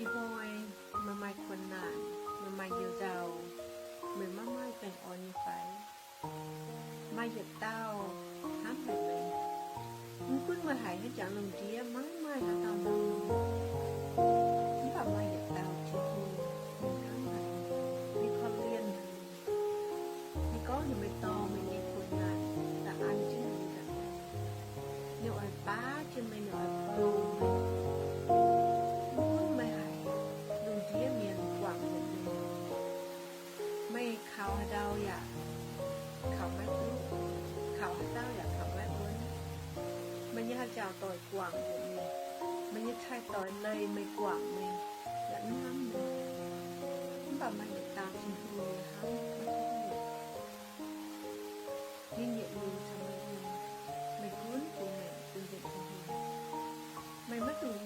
Ih hnoi meih maaih kuonx naanc, meih maaih njoux nzauh, meih maiv maaih baengh orn nyei fai? Maaih yietc dauh hnamv haic meih. Mv gunv meih haiz haaix jangx lungh ndiev maiv maaih haaix dauh nor, mv baac maaih yietc dauh Tin-Hungh ninh hnamv haic, ninh korv-lienh haic. Ninh gorngv heuc meih dorh meih nyei kuonx naanc daaih an jienv ninh ganh. Ninh oix baav jienv meih, ninh oix bou meih. Mv gunv meih haiz lungh ndiev mienh guangc haic meih, meih kaux haaix ndau yaac kaux maiv duqv, kaux haaix dauh yaac kaux maiv wuonv. Meih nyei haaix jauv doic guangc haic meih, meih nyei cai doic leih meih, guangc meih, yaac mv hnamv meih. Mv baac maaih yietc dauh Tin-Hungh hnamv meih, ninh yietc liuz caux meih yiem. Meih gunv bungx maengc bun nzengc Tin-Hungh. Meih maiv dungx